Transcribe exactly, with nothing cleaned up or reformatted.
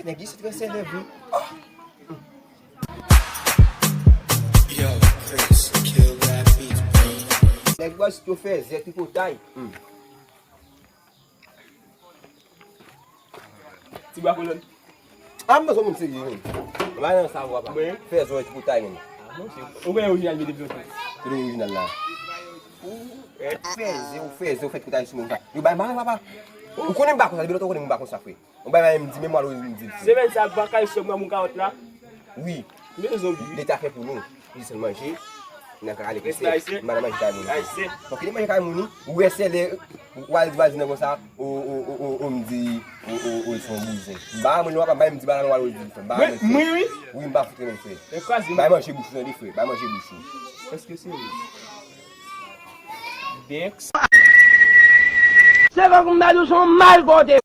Nèg isit yo sèlè vre. Oh! Yo, Chris, kill that beat, bro. Nèg isit yo fèzè tripotay. Hmm. Ti bwa kolòn. Ah, m bezwen moun serye, menm. M pa nan sa, papa. Mwen? Fèzè tripotay, menm. Ah, non, se, ou gen orijinal mete pito. Se orijinal la. Ou fèzè, ou fèzè, ou fè tripotay sou moun sa. Yo bay mal, papa. Ou konnen m pa konsa, depi lontan ou konnen m pa konsa, frè. Ou bay mal, m di, men m al orijinal, m di. Semèn sa, baka yo sòm nan moun kawòt la. Wi. Men zonbi. Leta fè pou nou. Li sèl manje. Nan ka ale kise. Respè ayisyen. M pa nan manje kay moun. Ayisyen. Fòk li manje kay moun, wi. Ou wè se lè ou al di vwazen nan konsa, o, o, o, o, o, m di, o, o, o, l se yon bouzen. M pa mwen, nou pa bay m di bala nou al di fè. M pa mwen fè. Wi, wi. Wi, m pa fout renmen fè. Bay manje bouch ou tande, frè. Bay manje bouch ou. Èske se vre? Banks. Se fòk m ta di w se yon malpwòpte.